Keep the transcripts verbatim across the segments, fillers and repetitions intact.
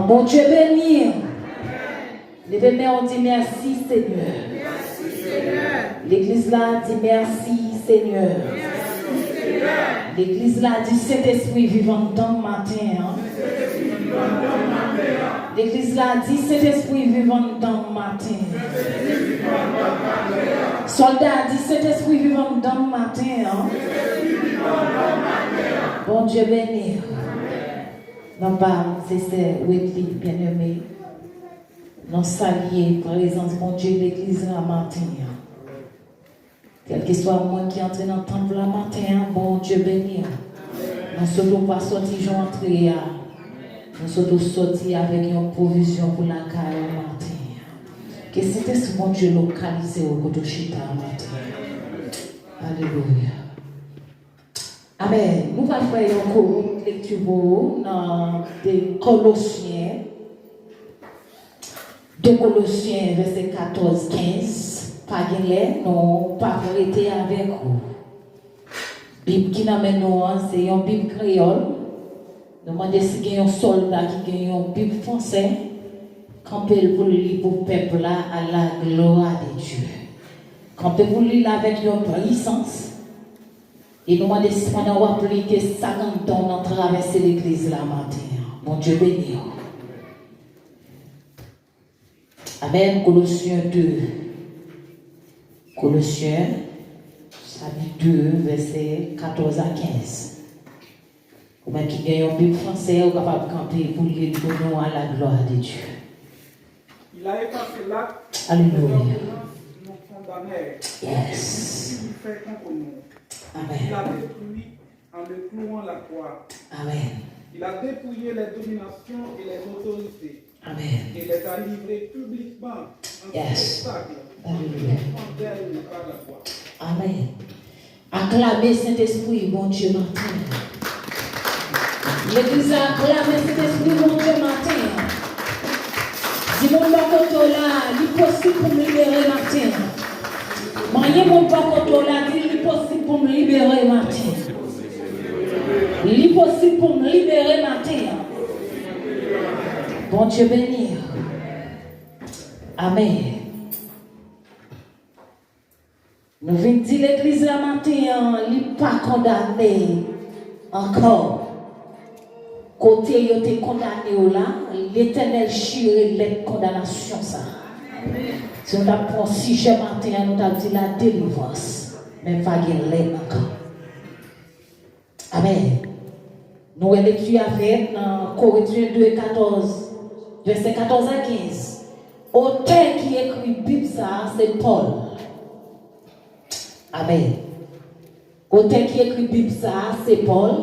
Bondye beni. Leve men w, di mèsi Senyè. Legliz la di mèsi Senyè. Legliz la di Sentespri viv anndan m maten an. Legliz la di Sentespri viv anndan m maten an. Sòlda di Sentespri viv anndan m maten an. Bondye beni. Nan pa m se sè Wedley Bien-Aimé. Nou salye prezans Bondye legliz la maten an. Kèlkeswa moun ki antre nan tanp la maten an, Bondye beni w. Nou swete w pa sòti jan w antre a. Nou swete w sòti avèk yon pwovizyon pou lakay ou maten an. Ke Sentespri Bondye lokalize w kote w chita a maten an. Alelouya. Amèn. Nou pral fè yon kout lekti pou ou nan de Kolosyen. De Kolosyen vèsè katòz, kenz. Pa gen lè, nou p ap rete avèk ou. Bib ki nan men nou an, se yon bib kreyòl. Nou mande si gen yon sòlda ki gen yon bib fransè, kanpe l pou l li pou pèp la, à la gloire de Dieu. Kanpe pou l li l avèk yon pwisans. E nou mande, pandan w ap li, ke sa k anndan w nan travèse legliz la maten an. Bondye beni w. Amèn. Kolosyen de. Kolosyen, chapit de, vèsè katòz a kenz. Ou menm ki gen yon bib fransè, ou kapab kanpe pou li pou nou, à la gloire de Dieu. Il a effacé l'acte de Alelouya. L'ordonnance qui nous condamnait et qui nous purifiait contre nous. Amèn. Il l'a détruit en le clouant à la croix. Amèn. Il a dépouillé les dominations et les autorités. Amèn. Et les a livrées publiquement en spectacle aux enfants d'elle par la voix. Amèn. Aklame Sentespri Bondye maten an. Legliz la aklame Sentespri Bondye maten an. Di moun bò kote w la, li posib pou m libere maten an. Manyen moun bò kote w la, di li posib pou m libere maten an. Li posib pou m libere maten an. Bondye beni w. Amèn. Nou vin di legliz la maten an, li pa kondane ankò. Kote yo te kondane w la, Letènèl chire lèt kondanasyon sa a. Si nou t ap pran sijè maten an, nou t ap di la delivrans. Men pa gen lèt ankò. Amèn. Nou wè lekti a fèt nan Korentyen de katòz, vèsè katòz a kenz. Otè ki ekri Bib sa a, se Pòl. Amèn. Otè ki ekri Bib sa a, se Pòl.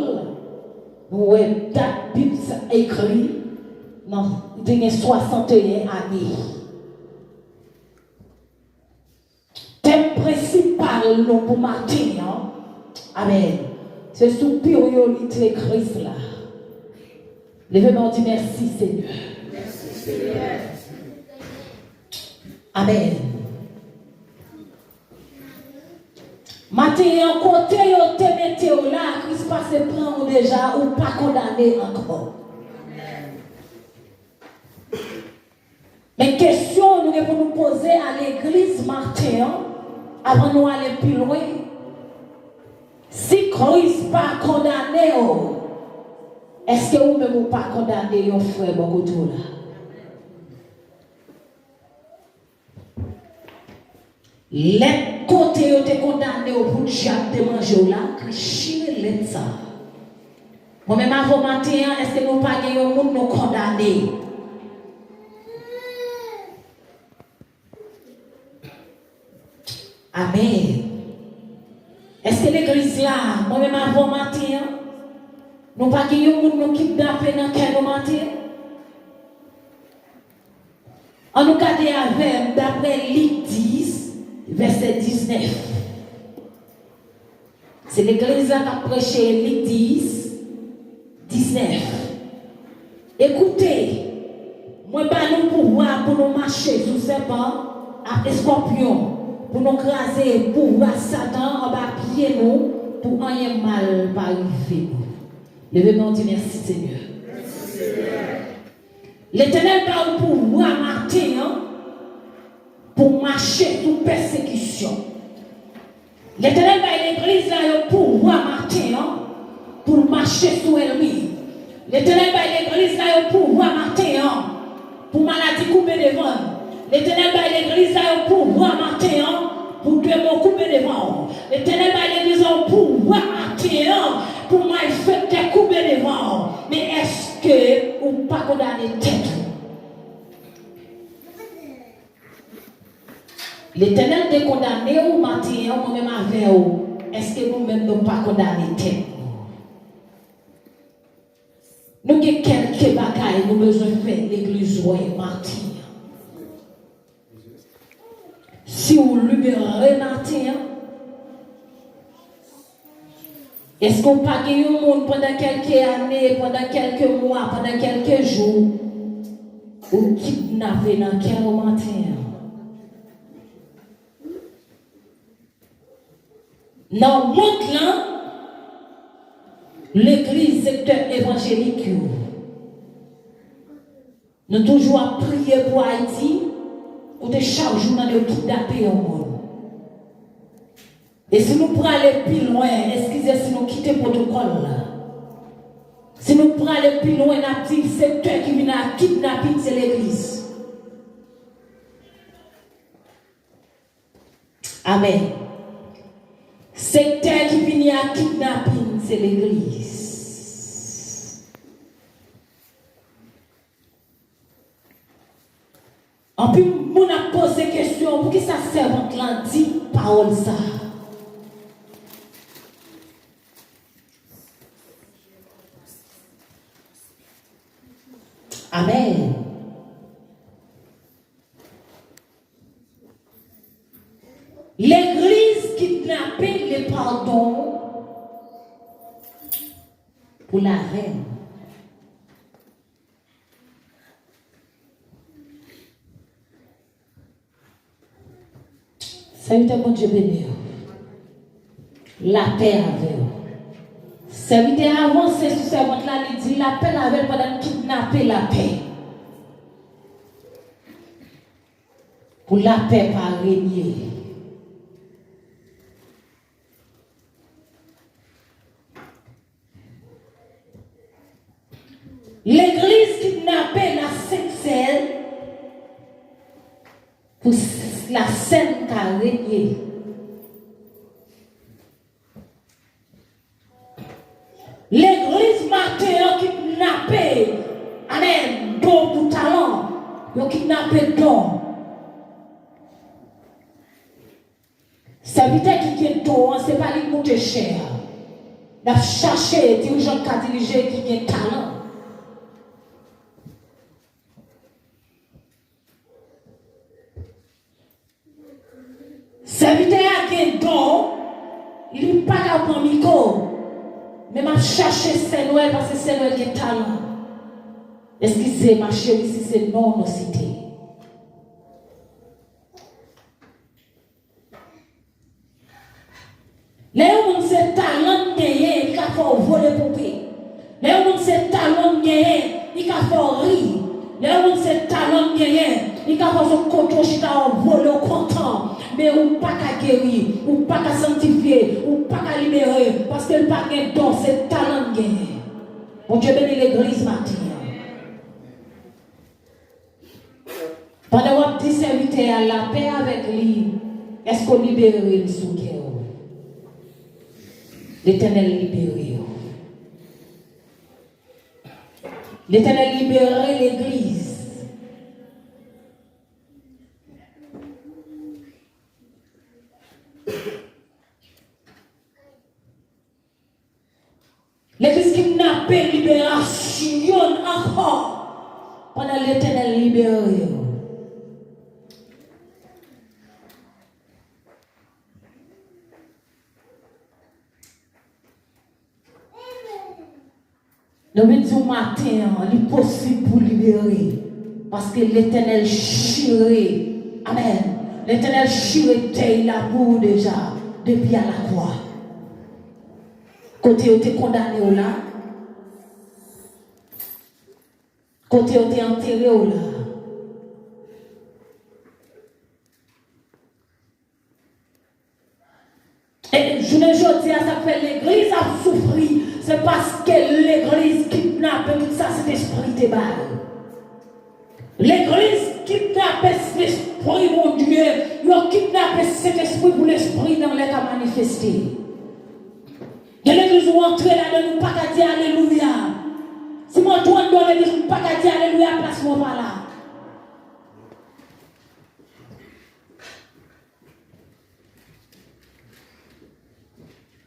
Nou wè dat Bib sa ekri nan, li te gen swasanteyen ane. Tèm prensipal nou pou maten an, amèn, se superiorité Kris la. Leve men w, di mèsi Senyè. Amèn. Maten an, kote yo te mete w la, Kris pase pran w deja, ou pa kondane ankò. Men kesyon nou gen pou nou poze a legliz maten an, avan nou ale pi lwen, si Kris pa kondane w, èske ou menm ou pa kondane yon frè bò kote w la? Lèt kote yo te kondane w pou dyab te manje w la, Kris chire lèt sa a. Mwen menm avè w maten an, èske nou pa gen yon moun nou kondane? Amèn. Èske legliz la, mwen menm avè w maten an, nou pa gen yon moun nou kidnape nan kè nou maten an? Ann nou gade avè m daprè Lik dis, vèsè diznèf. Se legliz la k ap preche, Lik dis, diznèf. Ekoute, mwen ba nou pouvwa pou nou mache sou sèpan ak eskòpyon, pou nou kraze pouvwa Satan anba pye nou, pou anyen mal pa rive nou. Leve men w, di mèsi Senyè. Letènèl ba ou pouvwa maten an pou w mache sou pèsekisyon. Letènèl bay legliz la yo pouvwa maten an pou l mache sou ènmi. Letènèl bay legliz la yo pouvwa maten an pou maladi koube devan l. Letènèl bay legliz la yo pouvwa maten an pou demon koube devan w. Letènèl bay legliz la yo pouvwa maten an pou malfektè koube devan w. Men èske ou pa kondane tèt ou? Letènèl te kondane w maten an, mwen menm avè w. Èske nou menm nou pa kondane tèt nou? Nou gen kèlke bagay nou bezwen fè legliz wè maten an. Si w libere maten an, èske w pa gen yon moun pandan kèlke ane, pandan kèlke mwa, pandan kèlke jou, ou kidnape nan kè w maten an? Nan mond lan, legliz, sektè evanjelik yo, nou toujou ap priye pou Ayiti, kote chak jou nan yo kidnape yon moun. E si nou prale pi lwen, eskize si nou kite pwotokòl la, si nou prale pi lwen, n ap di sektè ki vin ak kidnapin se legliz. Amèn. Sektè ki vini ak kidnapin se legliz. Anpil moun ap poze kesyon, poukisa sèvant lan di pawòl sa a? Amèn. Legliz kidnape le padon pou lavèn. Sèvitè, Bondye beni w. Lapè avè w. Sèvitè a avanse sou sèvant la, li di lapè avè l pandan l kidnape lapè. Pou lapè pa renye. Legliz kidnape Lasent Sèn pou s- Lasèn ka renye. Legliz maten an kidnape, amèn, don pou talan. Yo kidnape don. Sèvitè ki gen don an, se pa li k moute chè a. N ap chache dirijan k ka dirije ki gen talan. Sèvitè a gen don, li pa ka pran mikwo. Men m ap chache Sè Nwèl, paske Sè Nwèl gen talan. Eskize, ma chérie, si se non w nou site. Lè yon moun se talan l genyen, li ka fè w vole poupe. Lè yon moun se talan l genyen, li ka fè w ri. Lè yon moun se talan l genyen, li ka fè w sot kote w chita w vole w kontan. Men ou pa ka geri, ou pa ka sanktifye, ou pa ka libere, paske l pa gen don, se talan l genyen. Bondye beni legliz maten an. Pandan w ap di sèvitè a lapè avèk li, èske w libere l sou kè w? Letènèl libere w. Letènèl libere legliz. Legliz kidnape liberasyon ankò pandan Letènèl libere yo. Nou vin di w maten an, li posib pou libere. Paske Letènèl chire, amèn, Letènèl chire dèy la pou ou deja, depi a lakwa. Kote yo te kondane w la, Kote yo te antere w la. E jounen jodi a, sa k fè legliz ap soufri, se paske legliz kidnape tout sa Sentespri te bay. Legliz kidnape Sentespri Bondye, yo kidnape Sentespri pou lespri nan lè ka manifeste. Gen legliz ou antre ladan, ou pa ka di alelouya. Si m antre anndan legliz, ou pa ka di alelouya, plas mwen pa la.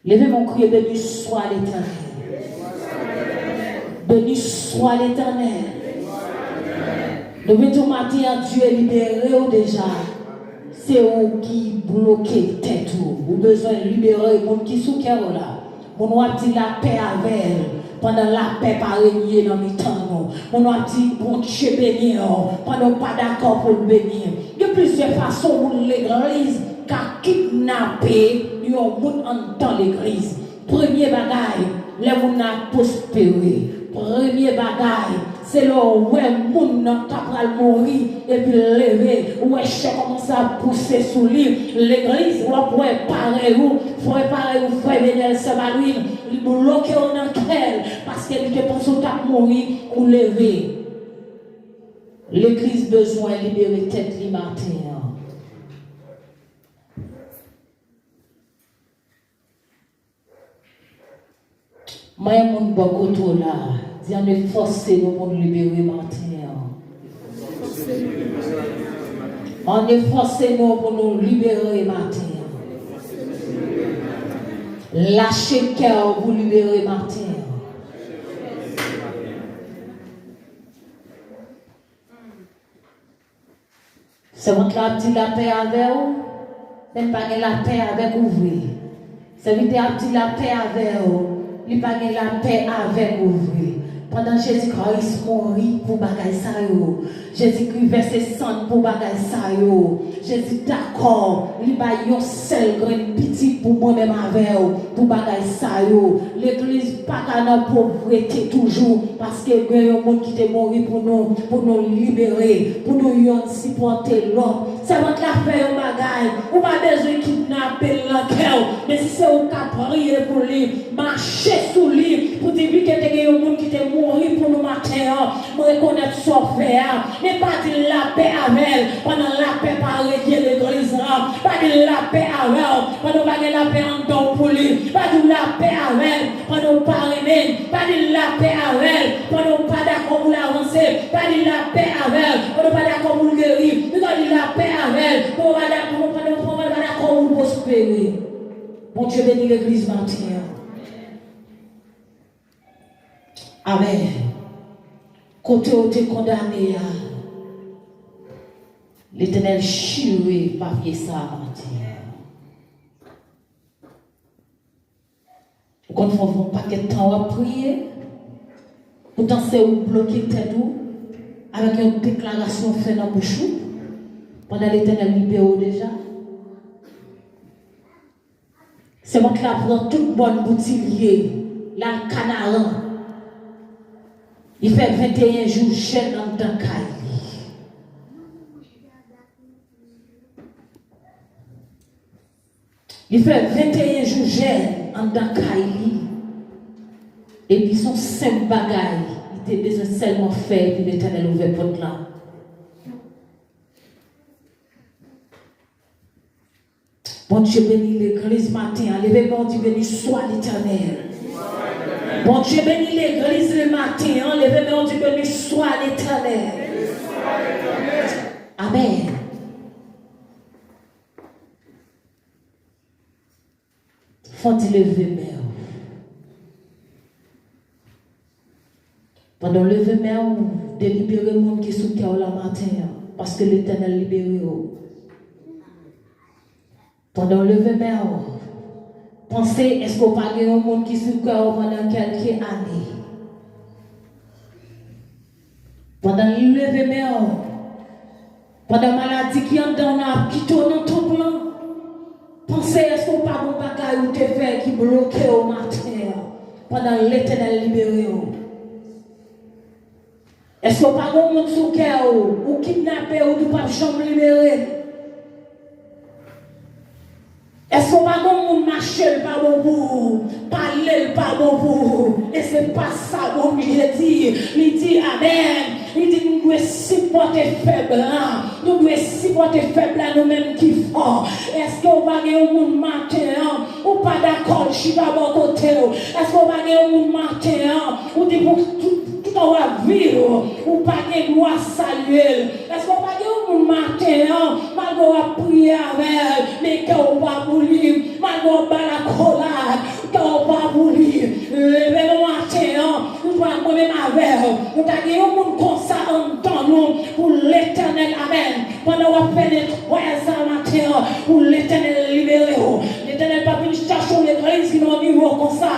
Leve men w kriye, béni soit l'Éternel. Béni soit l'Éternel. Nou vin di w maten an, Dye libere w deja. Se ou ki bloke tèt ou. Ou bezwen libere moun ki sou kè w la. Moun w ap di lapè avè l, pandan lapè pa renye nan mitan nou. Moun w ap di Bondye beni w, pandan w pa dakò pou l beni w. Gen plizyè fason moun legliz ka kidnape yon moun anndan legliz. Premye bagay, lè moun nan ap pwospere. Premye bagay, se lè w wè moun nan ta pral mouri, epi l leve, ou wè chè kòmanse ap pouse sou li. Legliz, w ap wè parèy ou, frè parèy ou, frè Benel, sè Balwin, li bloke w nan kè l, paske li te panse w t ap mouri, ou leve. Legliz bezwen libere tèt li maten an. Mwen, moun bò kote w la, di, ann fòse nou pou n libere maten an. Ann fòse nou pou nou libere maten an. Lache kè w pou libere maten an. Sèvant la ap di lapè avè w, men l pa gen lapè avèk ou vre. Sèvitè ap di lapè avè w, li pa gen lapè avèk ou vre. Pandan Jezi Kris mouri pou bagay sa yo, Jezi Kris vèse san l pou bagay sa yo, Jezi dakò, li bay yon sèl grenn pitit pou mwen menm avè w, pou bagay sa yo. Legliz pa ka nan povrete toujou, paske gen yon moun ki te mouri pou nou, pou nou libere, pou nou youn sipòte lòt. Sèvant la fè yon bagay, ou pa bezwen kidnape l nan kè w, men si se ou k ap priye pou li, mache sou li, pou di, wi, ke te gen yon moun ki te mouri pou nou maten an, mwen rekonèt sa w fè a, men pa di l lapè avè l, pandan lapè pa renye legliz la, pa di l lapè avè w, pandan w pa gen lapè anndan w pou li, pa di w lapè avè l, pandan w pa renmen, pa di l lapè avè l, pandan w pa dakò pou l avanse, pa di l lapè avè l, pandan w pa dakò pou l geri, nou ka di lapè avè l, pandan w pa dakò, pandan w pa dakò pou l pwospere. Bondye beni legliz maten an. Amèn. Kote w te kondane a, Letènèl chire papye sa a maten an. Ou konn fè yon pakèt tan w ap priye, poutan se ou bloke tèt ou avèk yon deklarasyon w fè nan bouch ou, pandan Letènèl libere w deja. Sèvant la pran tout bòn boutilye, l al Kanaran. Li fè venteyen jou jèn anndan kay li. Li fè venteyen jou jèn anndan kay li. Epi se yon senp bagay li te bezwen sèlman fè, epi Letènèl ouvè pòt la. Bondye beni legliz maten an. Leve men w, di, béni soit l'Éternel. Bondye beni legliz le maten an. Leve men w, di, béni soit l'Éternel. Amèn. Fò w di leve men w. Pandan w leve men w, delibere moun ki sou kè w la maten an, paske Letènèl libere w. Pandan w leve men w, panse èske w pa gen yon moun ki sou kè w pandan kèlke ane. Pandan l leve men w, pandan maladi ki anndan w nan ap kite w nan tanp lan, panse èske w pa gen yon bagay ou te fè ki bloke w maten an, pandan Letènèl libere w. Èske w pa gen yon moun sou kè w, ou kidnape, ou di w p ap janm libere? Èske w pa gen yon moun mache l pa bon pou ou, pale l pa bon pou ou? E se pa sa Bondye di. Li di, amèn, li di nou dwe sipòte fèb la. Nou dwe sipòte fèb la, nou menm ki fò. Èske w pa gen yon moun maten an, ou pa dakò l chita bò kote w? Èske w pa gen yon moun maten an, ou di pou tout, tout tan w ap viv, ou pa gen dwa salye l? Èske w pa gen yon moun maten an, malgre w ap priye avè l, men kè w pa pou li? Malgre w ap ba l akolad, kè w pa pou li. Leve nan maten an, nou ta, mwen menm avè w, nou ta gen yon moun konsa anndan nou pou Letènèl, amèn. Pandan w ap fè netwayaj sa maten an, pou Letènèl libere w. Letènèl pa vin chache yon legliz ki nan nivo konsa.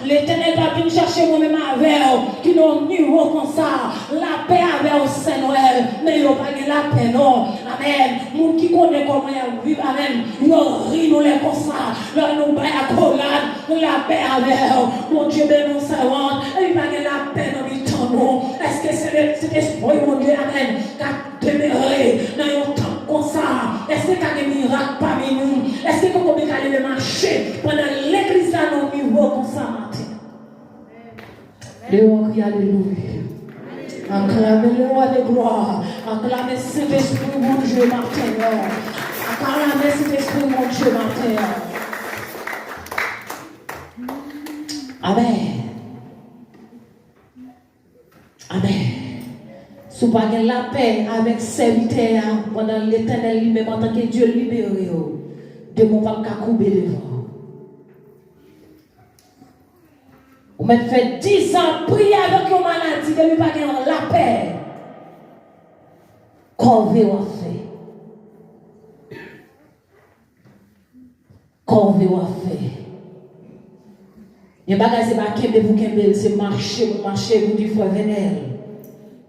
Letènèl pa vin chache mwen menm avè w ki nan nivo konsa. Lapè avè w, Sè Nwèl, men yo pa gen lapè non. Amèn. Moun ki konnen kòman y ap viv, amèn, yo ri nou lè konsa. Lè nou bay akolad, lapè avè w. Bondye beni w, sèvant, epi pa gen lapè nan mitan nou. Èske se Sentespri Bondye, amèn, k ap demere nan yon tanp konsa? Èske ka gen mirak pami nou? Èske kokobe ka leve mache pandan legliz la nan nivo konsa maten? Leve w kri alelouya. Aklame le Roi de glwa. Aklame Sentespri Bondye maten an. Aklame Sentespri Bondye maten an. Amèn. Amèn. Si w pa gen lapè avèk sèvitè a, pandan Letènèl li menm antanke Dye libere w, demon p ap ka koube devan w. Ou mèt fè dizan ap priye avèk yon maladi, depi pa gen lapè, kòve w ap fè. Kòve w ap fè. Yon bagay se pa kenbe pou kenbe l, se mache pou mache pou di frè Venel,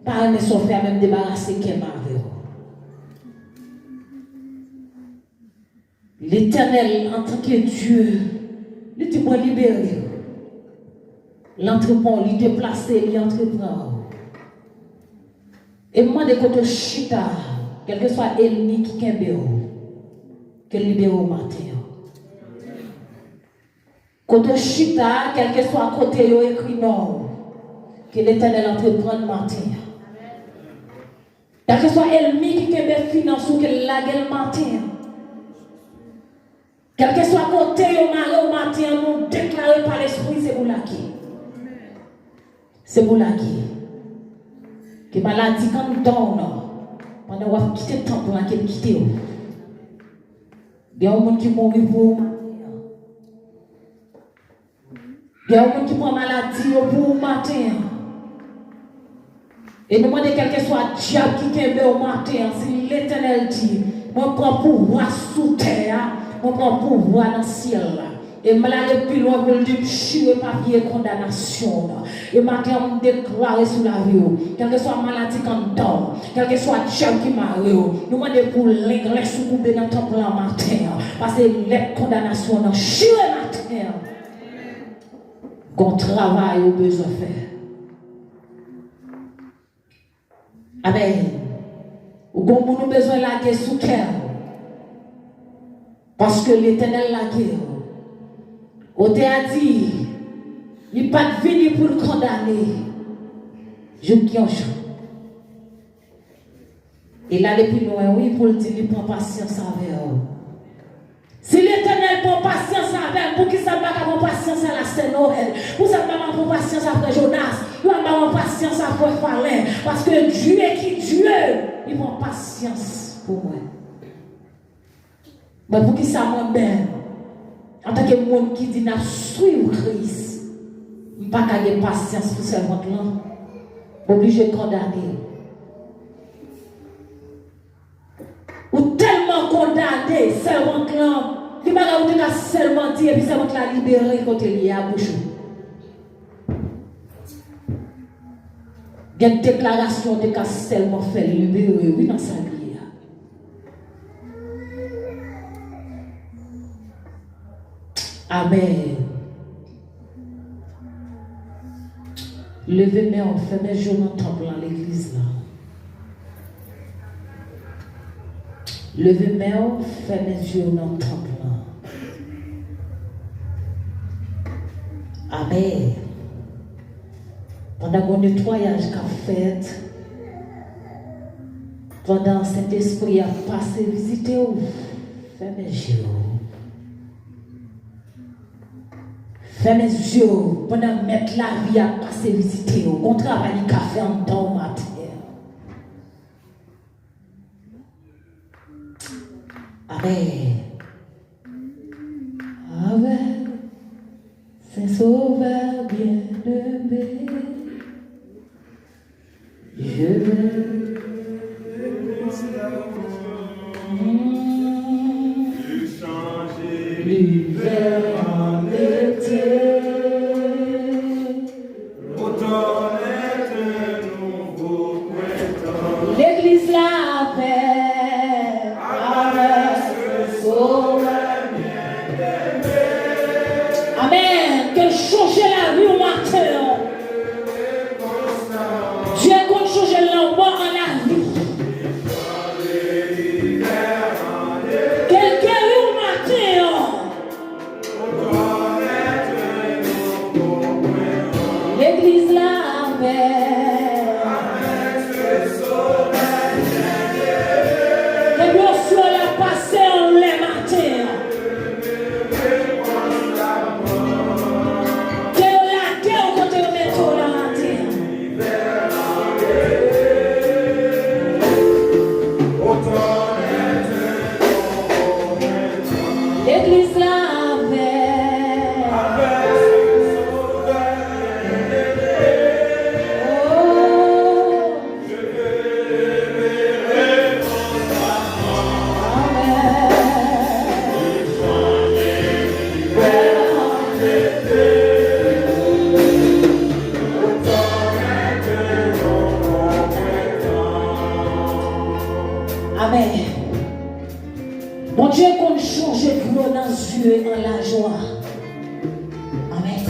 m pa renmen sa w fè a, men m debarase kè m avè w. Letènèl, antanke Dye, li di mwen libere w. L antreprann, li deplase, li antreprann. E m mande kote w chita, kèlkeswa ènmi ki kenbe w, ke l libere w maten an. Kote w chita, kèlkeswa kote yo ekri non w, ke Letènèl antreprann maten an. Kèlkeswa ènmi ki kenbe finans ou, ke l lage l maten an. Kèlkeswa kote yo mare w maten an, nou deklare pa Lespri, se pou lage. Se pou lage. Ke maladi k anndan w nan, pandan w ap kite tanp lan, ke l kite w. Gen yon moun ki mouri pou ou maten an. Gen yon moun ki pran maladi yo pou ou maten an. E nou mande kèlkeswa dyab ki kenbe w maten an, si Letènèl di, mwen pran pouvwa sou tè a, mwen pran pouvwa nan syèl la. E m al ale pi lwen pou l di m chire papye kondanasyon w nan. E maten an m deklare sou lavi w, kèlkeswa maladi k anndan w, kèlkeswa dyab ki mare w, nou mande pou lenglen sou koube nan tanp lan maten an. Pase lèt kondanasyon w nan chire maten an. Gon travay ou bezwen fè. Amèn. Ou gon moun ou bezwen lage sou kè w. Paske Letènèl lage w. Otè a di, li pa t vini pou l kondane. Jouk yon jou. E l ale pi lwen, wi, pou l di li pran pasyans avè w. Si Letènèl pran pasyans avè m, poukisa m pa ka pran pasyans a la sè Noël? Poukisa m pa ka pran pasyans a frè Jonas? Poukisa m pa pran pasyans a frè Falen? Paske Dye ki Dye, li pran pasyans pou mwen. Men poukisa mwen menm, antanke moun ki di n ap swiv Kris, m pa ka gen pasyans pou sèvant lan? M oblije kondane l. Ou tèlman kondane sèvant lan, gen bagay ou te ka sèlman di epi sèvant la libere kote l ye a bouch ou. Gen deklarasyon ou te ka sèlman fè l libere, wi, nan sa l ye a. Amèn. Leve men w, fèmen je w nan tanp lan, legliz la. Leve men w, fèmen je w nan tanp lan. Amèn. Pandan gen yon netwayaj k ap fèt, pandan Sentespri a ap pase vizite w, fèmen je w. Fèmen je w pandan Mèt lavi a ap pase vizite w. Gon travay li ka fè anndan w maten an. Amèn. Avec Saint Sauveur bien-aimé, je vais changer l'hiver en été. Legliz la avè, avè Sovè. Amèn. Ke l chonje lavi w maten an. Dye konn chonje lanmò an lavi. Ke l geri w maten an. Legliz la avè. Ke blosyo la pase anlè maten an. Ke yo lage w kote yo mete w la maten an. Legliz la avè. Oh. Amèn. Bondye konn chonje dlo nan zye an lajwa. Amèn.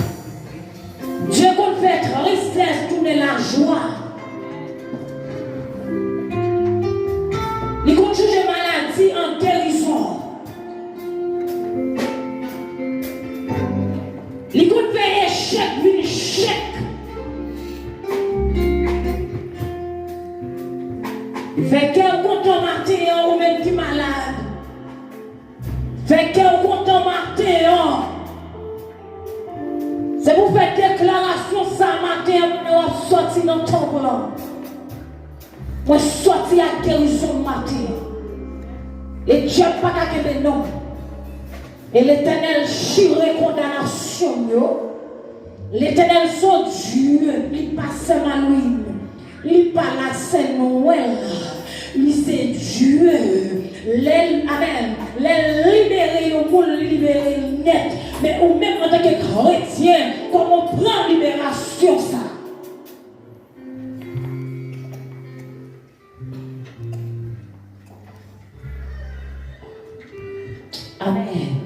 Dye konn fè tristès tounen lajwa. Li konn chonje maladi an gerizon. Li konn fè echèk vin chèk. Fè kè w kontan maten an, ou menm ki malad. Fè kè w kontan maten an. Se pou fè deklarasyon sa maten an pandan w ap sòti nan tanp lan. Mwen sòti ak gerizon maten an. E dyab pa ka kenbe non m. E Letènèl chire kondanasyon m yo. Letènèl se yon Dye, li pa sè Malouin, li pa lasè Nwèl, li se Dye. Lè l, amèn, lè l libere yon moun, li libere l nèt. Men ou menm antanke kretyen, kòman w pran liberasyon sa? Amèn.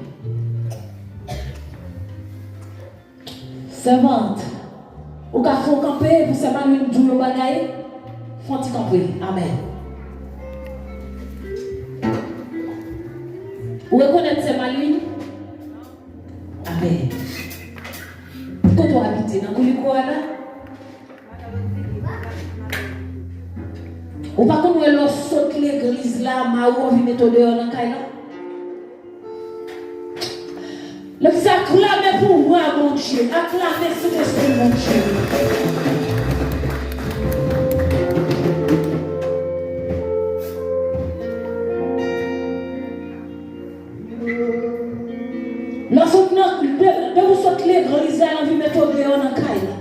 Sèvant, ou ka fè yon kanpe pou sè Malouin di w yon bagay? Fè yon ti kanpe. Amèn. Ou rekonèt sè Malouin? Amèn. Kote w abite? Nan Koulikwa la? Ou pa konn wè lè w sot legliz la, mari w anvi mete w deyò nan kay la? Legliz, aklame pouvwa Bondye, aklame Sentespri Bondye. Lè w sot nan, de, de ou sot legliz la, l anvi mete w deyò nan kay la.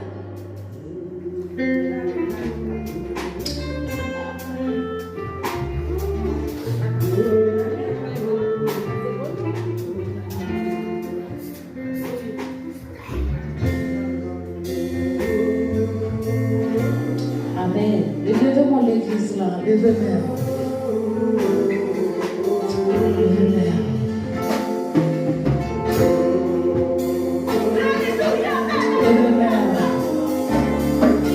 Amèn. Leve men w, legliz la. Leve men w. Leve men w. Leve men w.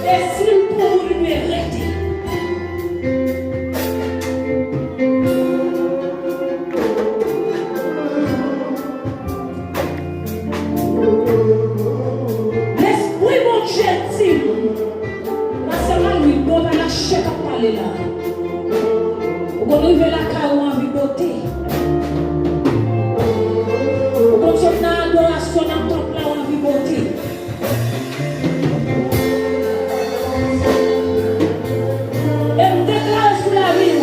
E si l pou ou, li dwe rete. Lespri Bondye di m, pastè Manuel, bon, pa nan chè k ap pale la. Ou konn rive lakay ou anvi bote. Ou konn sot nan adorasyon nan tanp la ou anvi bote. E m deklare sou lavi w,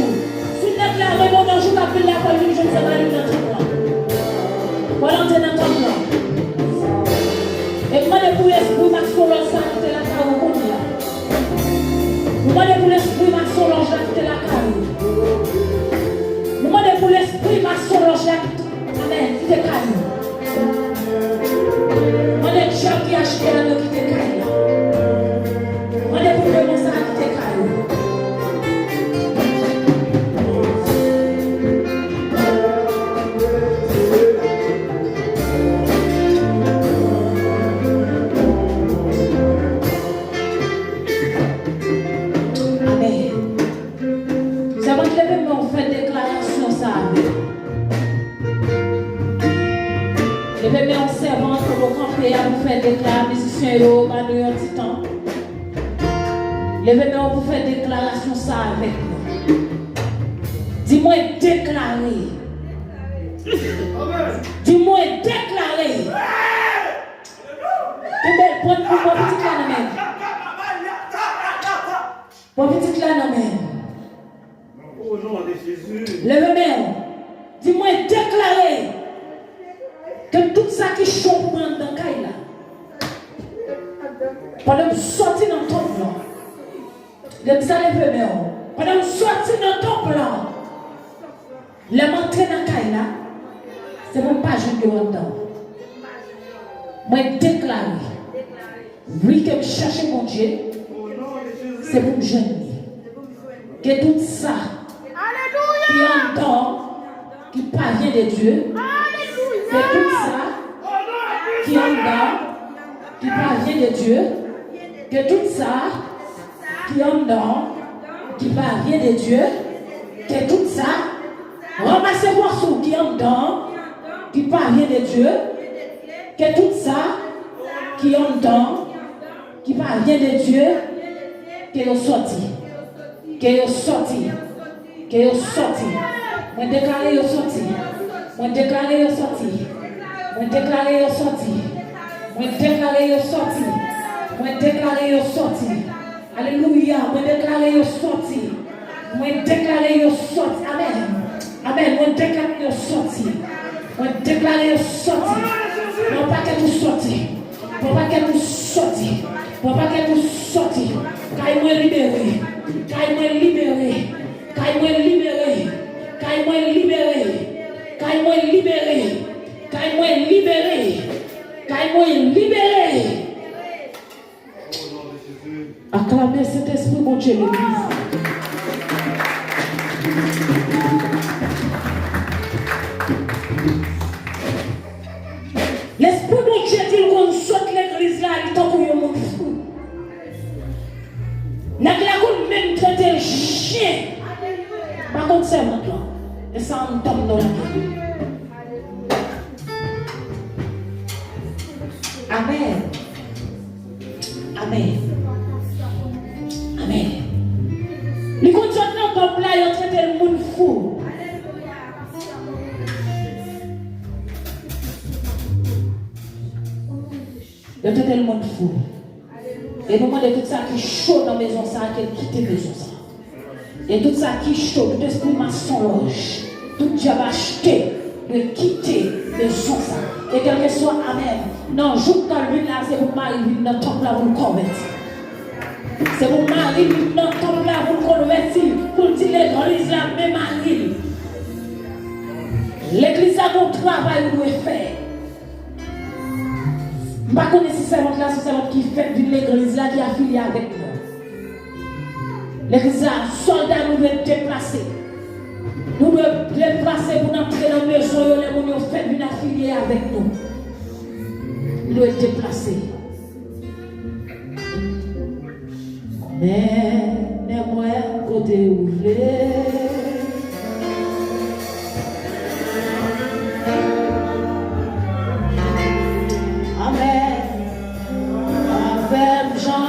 si nèg la reponn yon jou k ap vin la, fò l vin jwenn se mari nan tanp lan. Fò l antre nan tanp lan. E m mande pou lespri masolòj sa kite lakay ou kounye a. M mande pou lespri masolòj la kite lakay ou. M mande pou lespri masolòj la kite Amèn. Kite kay ou. Mande dyab ki achte a yo kite kay la. Mande pou demon sa a kite kay ou. Amèn. Sèvant, leve men w, fè deklarasyon sa avè m. Leve men w, sèvant, kote w kanpe a, pou fè dekla-, mizisyen yo, ba nou yon ti tan. Leve men w pou fè deklarasyon sa avèk mwen. Di, "Mwen deklare." Di, "Mwen deklare." Kenbe, pran, pran pitit la nan men. Pran pitit la nan men. Leve men w. Di, "Mwen deklare ke tout sa ki cho pou mwen anndan kay la, pandan m soti nan tanp lan." Lè m sa leve men w. Pandan m soti nan tanp lan, lè m antre nan kay la, se pou m pa jwenn yo anndan. Mwen deklare, wi, ke m chache Bondye, se pou m jwenn li. Ke tout sa ki anndan ki pa vyen de Dye, ke tout sa ki anndan ki pa vyen de Dye, ke tout sa ki anndan ki pa vyen de Dye, ke tout sa, ranmase fòs ou ki anndan ki pa vyen de Dye, ke tout sa ki anndan ki pa vyen de Dye, ke yo sòti. Ke yo sòti. Ke yo sòti. Mwen deklare yo sòti. Mwen deklare yo sòti. Mwen deklare yo sòti. Mwen deklare yo sòti. Mwen deklare yo sòti. Alelouya. Mwen deklare yo sòti. Mwen deklare yo sòti. Amèn. Amèn. Mwen deklare yo sòti. Mwen deklare yo sòti. Nan pakèt ou sòti. Pran pakèt ou sòti. Pran pakèt ou sòti. Kay mwen libere. Kay mwen libere. Kay mwen libere. Kay mwen libere. Kay mwen libere. Kay mwen libere. Kay mwen libere. Aklame Sentespri Bondye legliz. Lespri Bondye di l konn sot legliz la, li tankou yon moun fou. Nèg la konn menm trete l chen. Pa konn sèvant lan. E sa anndan m nan lage. Amèn. Amèn. Amèn. Li konn sot nan tanp la, yo trete l moun fou. Yo trete l moun fou. E nou mande tout sa ki cho nan mezon sa a, ke l kite mezon sa a. E tout sa ki cho, tout espri masonlòj, tout dyab achte, dwe kite mezon sa. E kèlkeswa, amèn, nan jou Kalvin la, se pou mari vin nan tanp la pou l konvèti. Se pou mari vin nan tanp la pou l konvèti, pou l di legliz la, men mari l. Legliz la gon travay ou dwe fè. M pa konnen si sèvant la se sèvant ki fèk vin legliz la ki afilye avèk nou. Legliz la, sòlda nou dwe deplase. Nou dwe deplase pou n antre nan mezon yo lè moun yo fèk vin afilye avèk nou. Nou dwe deplase. Mennen mwen kote ou vle. Amèn. Avè m jan.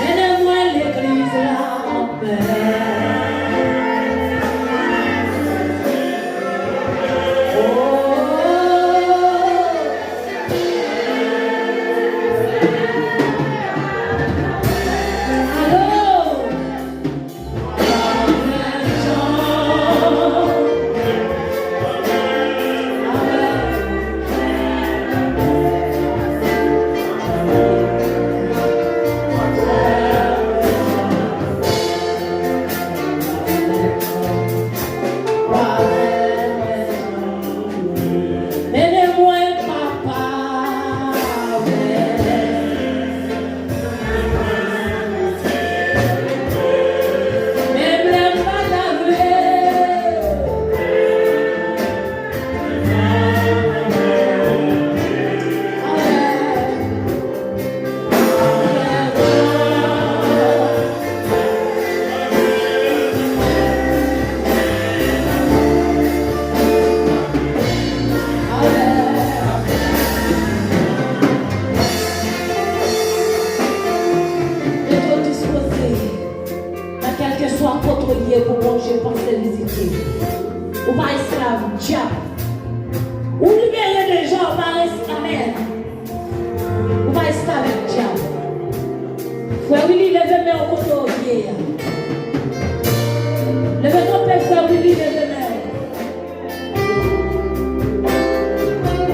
Mennen mwen legliz la anpè. Oh. Mennen mwen, papa, menm lè m pa ta vle. Mete w dispoze nan kèlkeswa kote w ye pou Bondye pase vizite w. Ou pa esklav dyab. Ou libere deja, ou pa res-, amèn. Ou pa esklav dyab. Frè Willy, leve men w kote w ye a. Leve kanpe, frè Willy, leve men w.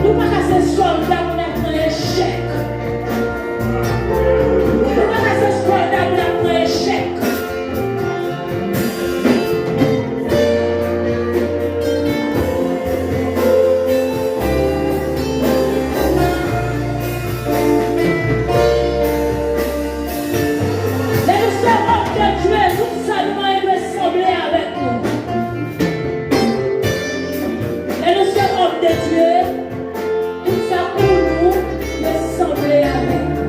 Nou pa ka se sòlda pou n ap pran echèk. Nou pa ka se sòlda pou n ap pran echèk. Lè nou se òm de Dye, tout sa nou mande dwe sanble avèk nou. Lè nou se òm de Dye, tout sa pou nou dwe sanble avèk nou.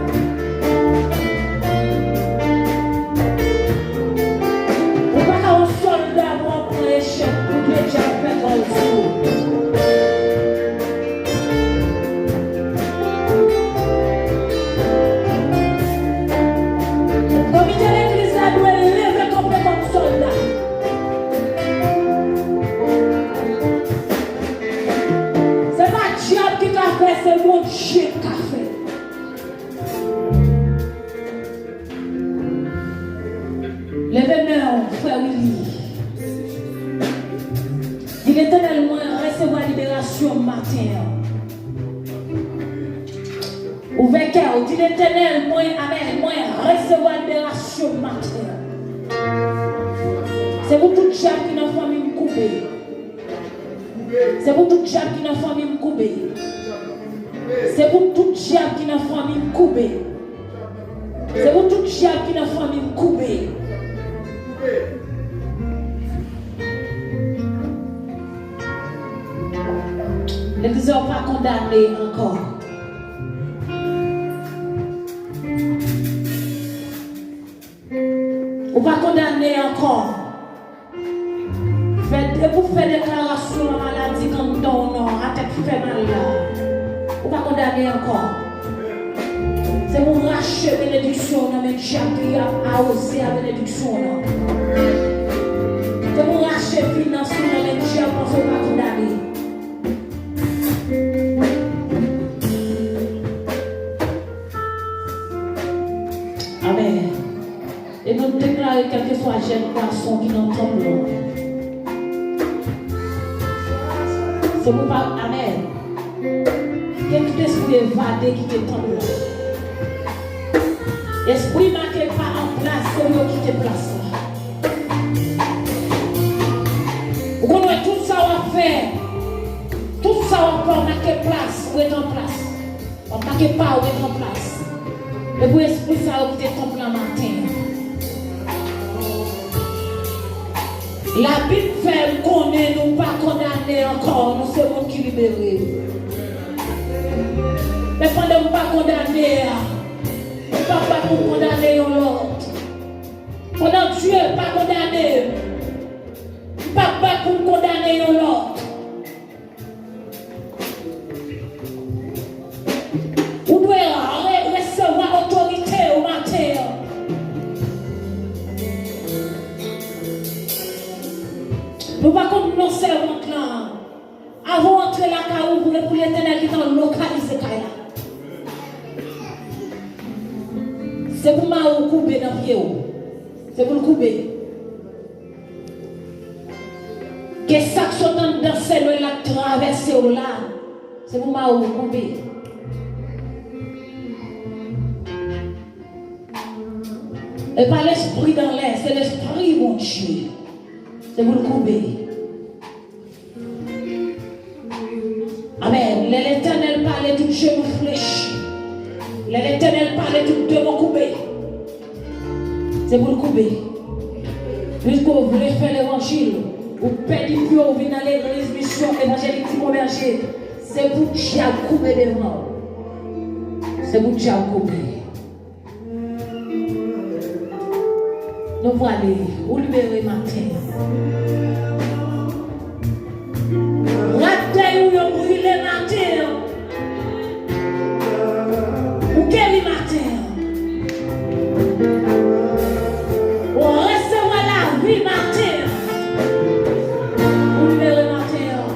Ou pa ka yon sòlda pou w ap pran echèk, pou Dye ap fè kòl sou ou. Komite legliz la dwe leve kanpe kòm sòlda. Se pa dyab ki ka fè, se Bondye k ka fè. Leve men w, frè Willy. Di Letènèl, mwen resevwa liberasyon maten an. Ouvè kè w, di Letènèl, mwen, amèn, mwen resevwa liberasyon maten an. Se pou tout dyab ki nan fanmi m koube. Se pou tout dyab ki nan fanmi m koube. Se pou tout dyab ki nan fanmi m koube. Se pou tout dyab ki nan fanmi m koube. Legliz la, ou pa kondane ankò. Ou pa kondane ankò. Fè, depi w fè deklarasyon a maladi k anndan w nan, a tèt fè mal la, ou pa kondane ankò. Se pou w rache benediksyon w nan men dyab ki ap awoze a benediksyon w nan. Se pou w rache finans ou nan men dyab, paske w pa kondane. Amèn. E nou deklare kèlkeswa jèn gason ki nan tanp lan. Se pou pa, amèn. Gen tout espri evade kite tanp lan. Espri make pa an plas, se pou yo kite plas la. Ou konnen tout sa w ap fè, tout sa w ap fè, w make plas, ou ret an plas. W ap make pa, ou ret an plas. E pou espri sa yo kite tanp lan maten an. Labib fè m konnen nou pa kondane ankò, nou se moun ki libere. Men pandan m pa kondane a, m p ap bat pou m kondane yon lòt. Pandan Dye pa kondane m, m p ap bat pou m kondane yon lòt. Ou dwe re-, resevwa otorite ou maten an. Nou pa konn non sèvant lan. Avan w antre lakay ou, vle pou Letènèl gentan lokalize kay la. Se pou mari w koube nan pye w. Se pou l koube. Ke sa k sot anndan sèl la k travèse w la, se pou mari w koube. E pa lespri dan lè, se lespri Bondye. Se pou l koube. Amèn. Lè Letènèl pale, tout jenou flechi. Lè Letènèl pale, tout demon koube. Se pou l koube. Piske w vle fè levanjil, ou pèdi pye w vin nan legliz Misyon Evanjelik Ti Pon Bèje, se pou dyab koube devan w. Se pou dyab koube. Nou prale, ou libere maten an. Rad dèy ou yo brile maten an. Ou geri maten an. Ou resevwa lavi maten an. Ou libere maten an.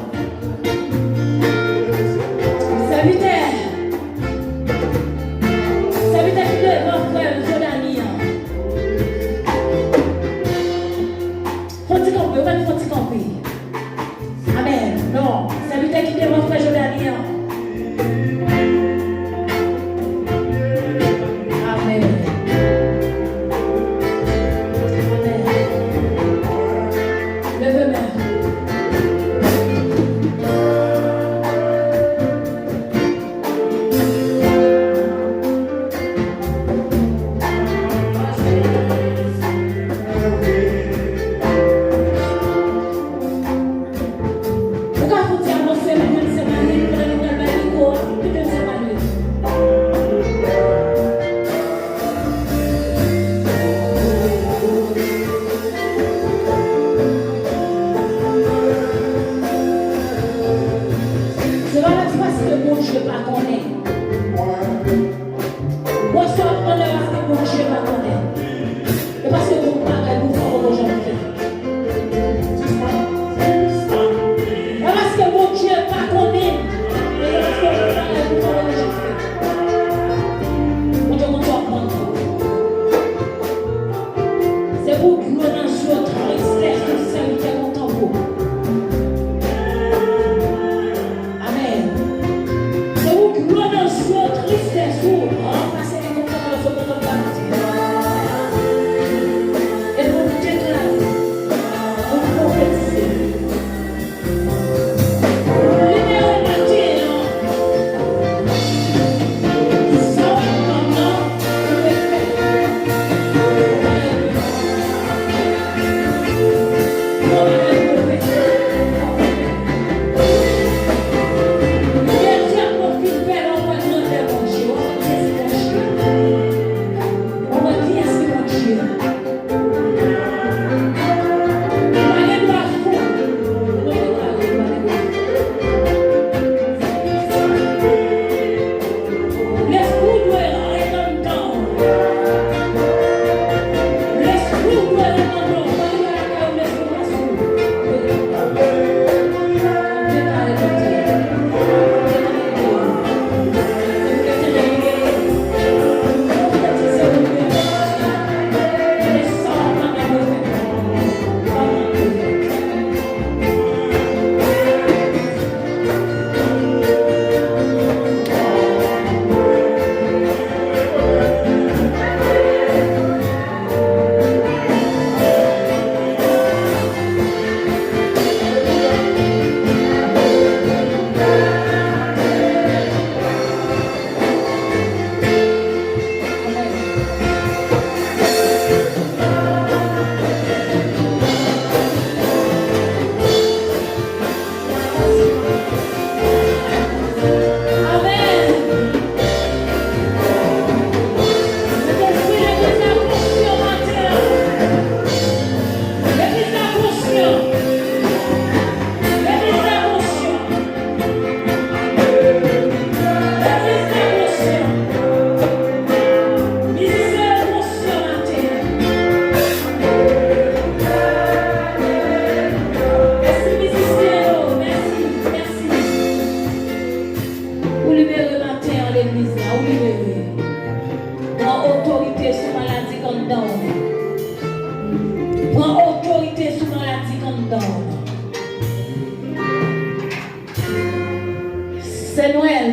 Sèvitè, sèvitè ki devan frè m Jodani an. Fò ti kanpe, ou mèt fò ti kanpe.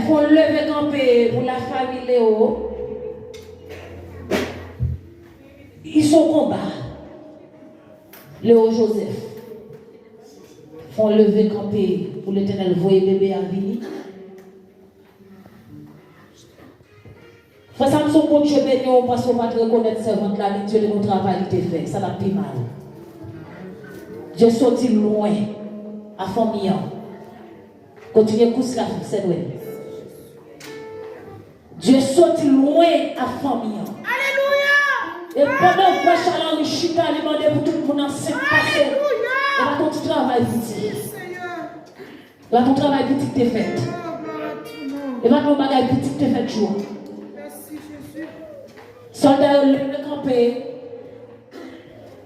Fè yon leve kanpe pou lafanmi Leo. Li se yon konba. Leo Joseph. Fè yon leve kanpe pou Letènèl voye bebe a vini. Frè Samson, Bondye beni w paske w pa t rekonèt sèvant la, men Dye te gen yon travay li te fè, sa t ap pi mal. Dye soti lwen a fanmi an. Kontinye kous la, sè Nwèl. Dye soti lwen a fanmi an. Alelouya! E pandan frè Charles Henry chita, li mande pou tout moun ansent pase. Alelouya! E pa t yon ti travay pitit. Wi, Senyè. E pa t yon travay pitit te fèt. Oh, glory to you. E pa t yon bagay pitit te fèt jou an. Mèsi, Jezi. Sòlda yo leve kanpe.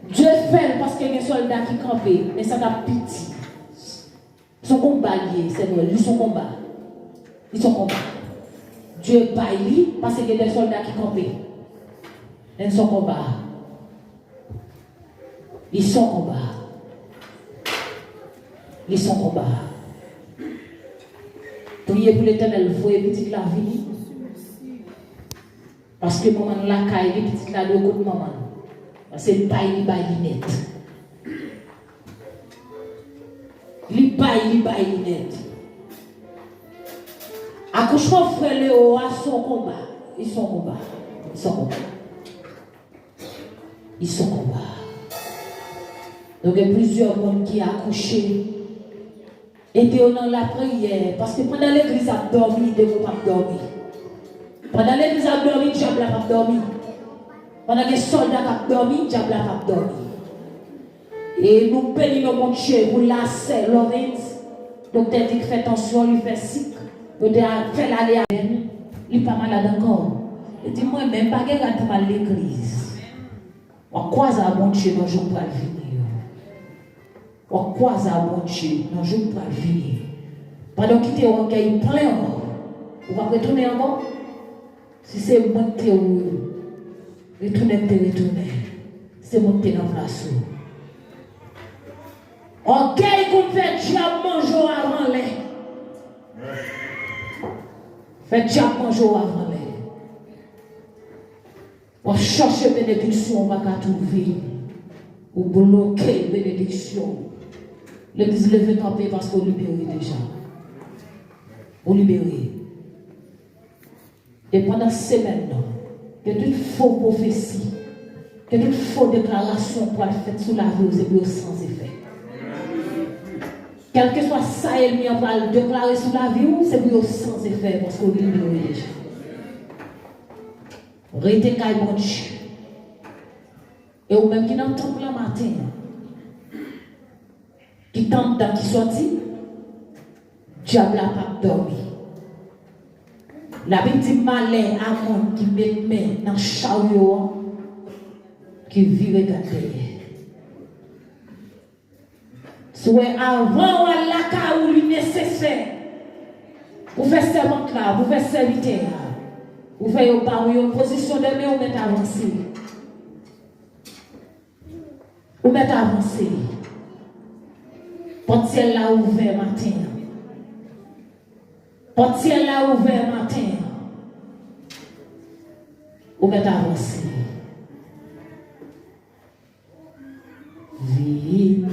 Dye fè l paske gen sòlda ki kanpe, men sa t ap piti. Se yon konba li ye, sè Nwèl, li se yon konba. Li se yon konba. Dye bay li, paske gen de sòlda ki kanpe. Men se yon konba. Li se yon konba. Li se yon konba. Priye pou Letènèl voye pitit la vini. Paske manman l lakay li, pitit la dwe kot manman l. Paske li bay, li bay li nèt. Li bay, li bay li nèt. Akouchman frè Leo a se yon konba. Li se yon konba. Li se yon konba. Li se yon konba. Donk, gen plizyè moun ki akouche. Ede yo nan lapriyè, paske pandan legliz ap dòmi, demon p ap dòmi. Pandan legliz ap dòmi, dyab la p ap dòmi. Pandan gen sòlda k ap dòmi, dyab la p ap dòmi. E nou beni non Bondye pou la sè Lovens. Doktè di k fè tansyon, li fè sik. Yo te a- fè l ale a li pa malad ankò. Li di, "Mwen menm, pa gen rad pou m al legliz." W ap kwaze a Bondye nan jou k pral vini yo. W ap kwaze a Bondye nan jou k pral vini. Pandan w kite ògèy plen w, ou p ap retounen ankò. Si se mwen k te ou, retounen m te retounen. Si se mwen k te nan plas ou. Ògèy konn fè dyab manje w avan lè. Fè dyab manje w avan lè. W ap chache benediksyon, ou pa ka twouve. Ou bloke benediksyon. Legliz leve kanpe paske w libere deja. Ou libere. E pandan semèn nan, ke tout fo pwofesi, ke tout fo deklarasyon pral fèt sou lavi w, se pou yo san efè. Kèlkeswa sa ènmi an pral deklare sou lavi w, se pou yo san efè, paske w libere deja. Rete kay Bondye. E ou menm ki nan tanp lan maten an, ki t anndan, ki sòti, dyab la p ap dòmi. Labib di, "Malè a moun ki met men nan charyo an, ki vire gad dèyè." Si w wè avan w al lakay ou, li nesesè pou fè sèvant la, pou fè sèvitè a, pou fè yo ba ou yon pozisyon de men, ou mèt avanse. Ou mèt avanse. Pòt syèl la ouvè maten an. Pòt syèl la ouvè maten an. Ou mèt avanse. Vini.